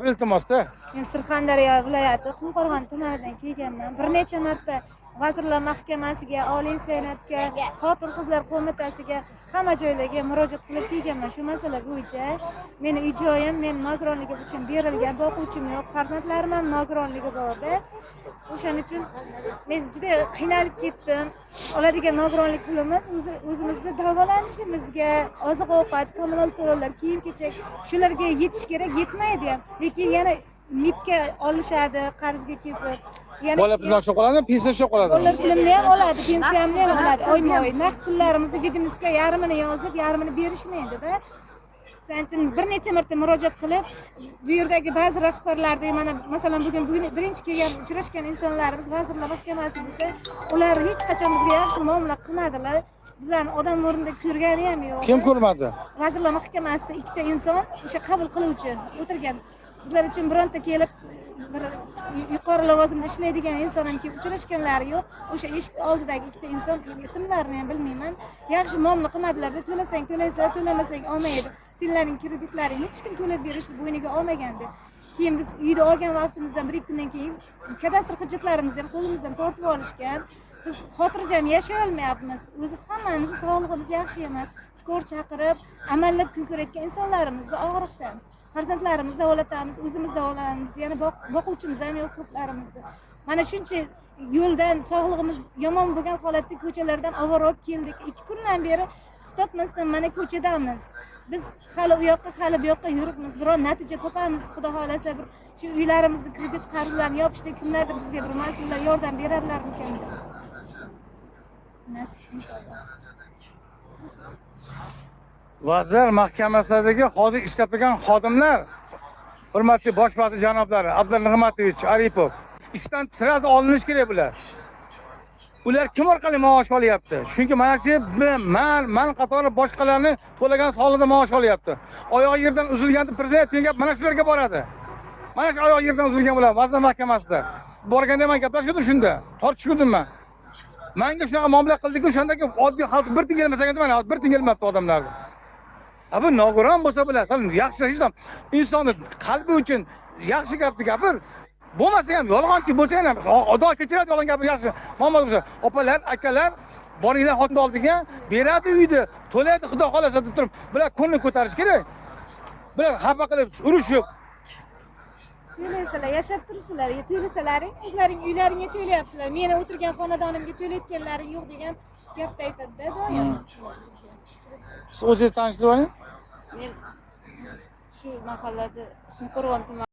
Iltimosda. Men Surxondaryo viloyati Qumqo'rg'on tumanidan kelganman. Bir necha marta Vazirlar Mahkamasiga, Oliy Senatga, Xotin-qizlar qo'mitasiga, hamma joylarga murojaat qilib kelganman shu masala bo'yicha. Meni uy joyim men nogironligim uchun berilgan, boquvchim yo'q, farzandlarim ham nogironligi borda. O'shaning uchun men juda qiynalib ketdim. Oladigan nogironlik pulimiz o'zimizni davolanishimizga, oziq-ovqat, kommunal to'lovlar, kiyim-kechak shularga yetish kerak, yetmaydi ham. Lekin yana MIBga olishadi qarzga kesib. Yana Bola puldan ushlab qoladimi, pensiya ushlab qoladimi? Bolalar pulimni ham oladi, pensiyamni ham oladi, oyma-oy. Naqd pullarimizni ведомость ga yarmini yozib, yarmini berishmaydi-da. Shuning uchun bir necha marta murojaat qilib, bu yerdagi ba'zi rahbarlarni, mana masalan bugun birinchi kelgan uchrashgan insonlarimiz Vazirlar Mahkamasi bo'lsa, ular hech qachon bizga yaxshi muomala qilmadilar. Bizlarni odam o'rnida ko'rgani ham yo'q. Kim ko'rmadi? Vazirlar Mahkamasida ikkita inson, o'sha qabul qiluvchi o'tirgan. Bizlar uchun bironta kelib bir yuqori lavozimda ishlaydigan inson ham kelib uchrashganlari yo'q. O'sha eshik oldidagi ikkita inson, ismlarini ham bilmayman, yaxshi muomala qilmadilar. To'lasang to'laysan, to'lamasang olmaydi. Senlarning kreditlaringni hech kim to'lab berishni bo'yniga olmagan deb. Keyin biz uyda olgan vaqtimizdan bir ikki kundan keyin kadastr hujjatlarimizni ham qo'limizdan tortib olishgan. Biz xotirjam yashay olmayapmiz. O'zi hammamizni sog'lig'imiz yaxshi emas. Скорый chaqirib, amallab kun ko'rayotgan insonlarimizni og'riqdan. Farzandlarimizni davolatamiz, o'zimiz davolanamiz, yana boquvchimiz ham yo'q ko'plarimizni. Mana shuncha yo'ldan sog'lig'imiz yomon bo'lgan holatda ko'chalardan ovora bo'lib keldik. 2 kundan beri to'xtatmasdan mana ko'chadamiz. Biz hali u yoqqa, hali bu yoqqa yuribmiz. Biror natija topamiz, xudo xohlasa bir shu uylarimizni kredit qarzlarini yopishda kimlardir bizga bir mas'ullar yordam berarlarmikan deb. Nasib inshaalloh. Vazirlar Mahkamasidagi hozir ishlab turgan xodimlar, hurmatli bosh vazir janoblari Abdulla Nig'matovich Aripov, ishdan sразу olinishi kerak bular. Ular kim orqali maosh olyapti? Chunki mana shu man qatori boshqalarni to'lagan solig'ida maosh olyapti. Oyog'i yerdan uzilganda prezident degan gap mana shularga boradi. Mana shu oyog'i yerdan uzilgan bular Vazirlar Mahkamasida. Borganda men gaplashgandim shunda, tortishgandim men. Menga shunaqa muomala qildik-ku, o'shandagi oddiy xalq bir tiyin kelmasa mana bir tiyin kelmabdi odamlarga. Ha bu nogiron bo'lsa bular, sal yaxshi inson, insonni qalbi uchun yaxshi gapni gapir. Bo'lmasa ham yolg'onchi bo'lsa ham Xudo kechiradi yolg'on gapir yaxshi. Muomala bo'lsa, opalar, akalar boringlar xotin oldiga beradi uyni, to'laydi xudo xolasa deb turib, bular ko'ngli ko'tarish kerak. Bular xafa qilib urushib To'laysizlar, yashab turibsizlar, to'lasalaring, o'zlaring uylaringga to'layapsizlar. Meni o'tirgan xonadonimga to'layotganlaring yo'q degan gapni aytadi-da doim. Siz o'zingiz tanishtirib oling. Men shu mahallada Qumqo'rg'on tumani